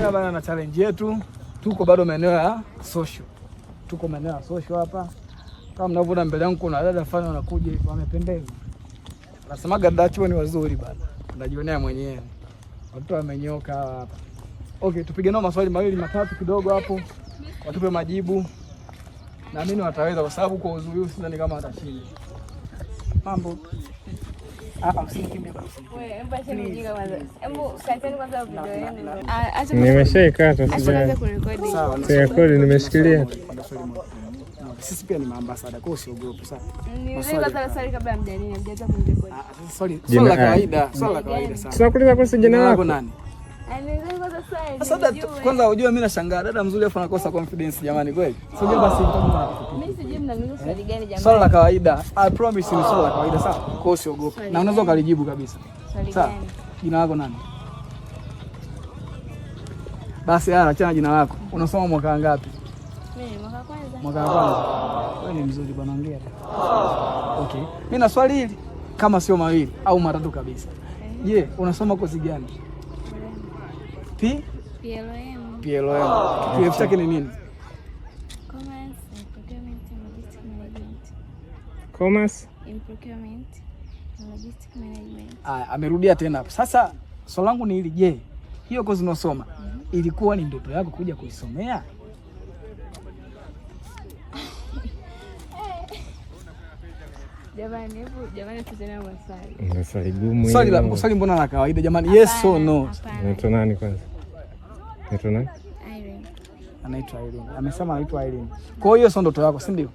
Tunaendelea bana na challenge yetu, tuko bado maeneo ya social, tuko maeneo ya social hapa. Kama mnavyoona mbele yangu kuna dada fulani wanakuja hivi wamependeza. Nasemaga dada chuo ni wazuri bana, unajionea mwenyewe, watoto wamenyoka hawa hapa. Okay, tupige nao maswali mawili matatu kidogo hapo, watupe majibu. Naamini wataweza kwa sababu kwa uzuri huu sidhani kama watashinda. Mambo. Ah, usinikimbie bana, usinikimbie. Nimeshaikata. Acha sija kurekodi. Sawa, sirekodi, nimeshikilia. Sisi pia ni maambasada, kwa hiyo usiogope sawa. Niulize kwanza swali kabla hamjanini, hamjaanza kunirekodi. Ah, sasa swali Jina- swali la kawaida, swali la kawaida sana. Tunakuuliza kuhusu jina lako. Nani? Niulize kwanza swali. Sasa dada, nijue. kwanza ujue mimi nashangaa dada mzuri afu anakosa confidence jamani kweli. Sio basi mtakuwa Mimi sijui mnaniuliza swali gani jamani. Swali la kawaida. I promise you swali la kawaida sawa. Kwa hiyo usiogope. Na unaweza ukalijibu kabisa. Swali Sawa. gani? Jina lako nani? Basi haya, achana jina lako. Unasoma mwaka ngapi? Mimi mwaka kwanza. Mwaka wa kwanza. Wewe ni mzuri bwana, ongea. Okay. Mimi na swali hili kama sio mawili au matatu kabisa. Je, unasoma kozi gani? P PLM. PLM. Kirefu chake ni nini? Commerce and Procurement and Logistics Management. Commerce. In Procurement and Logistics Management. Aya, amerudia tena hapo. Sasa swali langu ni hili, je, hiyo kozi unasoma ilikuwa ni ndoto yako kuja kuisomea? Jamani, hebu jamani tuzeni maswali. Swali gumu Swali la hilo. swali mbona la kawaida jamani? Yes or no? Hapana. Unaitwa nani kwanza? Unaitwa nani? Irene. Anaitwa Irene. Amesema anaitwa Irene. Kwa hiyo sio ndoto yako, si ndio?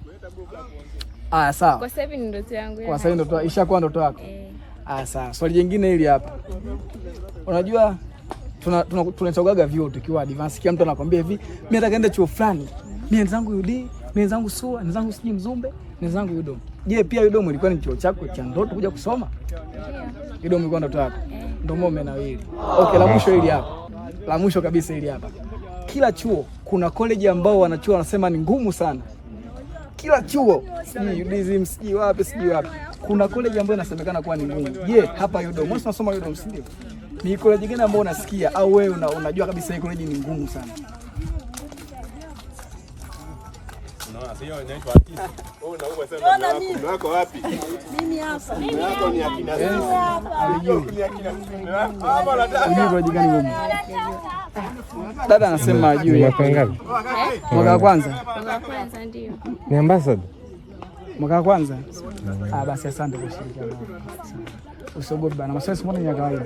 Aya, sawa. Kwa sasa hivi ni ndoto yangu. Kwa sasa ndoto ishakuwa ndoto yako. Eh. Aya, sawa. Swali jingine hili hapa. Unajua tunachaguaga vyuo tukiwa advance. Kila mtu anakwambia hivi, mimi nataka niende chuo fulani. Mimi wenzangu UD, mimi wenzangu SUA, wenzangu sijui Mzumbe, wenzangu UDOM. Je, pia UDOM ilikuwa ni chuo chako cha ndoto kuja kusoma? Ndio. UDOM ilikuwa ndoto yako? Ndio maana umenawiri. Okay, la mwisho hili hapa. La mwisho kabisa hili hapa. Kila chuo kuna college ambao wanachuo wanasema ni ngumu sana. Kila chuo, sijui UDSM, sijui wapi, sijui wapi. Kuna college ambayo inasemekana kuwa ni ngumu. Je, hapa UDOM, wewe unasoma UDOM, si ndio? Ni college gani ambayo unasikia au wewe unajua kabisa hii college ni ngumu sana? Unaona, sio inaitwa artist. Wewe unaua sana mume wako wapi? Mimi hapa. Mume wako ni akina sisi. Ni akina mume wako. Hapa nataka. Hujui college gani ngumu? Dada anasema ajui. Mwaka ngapi? Mwaka wa kwanza. Mwaka wa kwanza ndio. Ni ambassador. Mwaka wa kwanza? Ah, basi asante kwa ushirikiano. Usiogope bana. Maswali si mbona ni ya kawaida.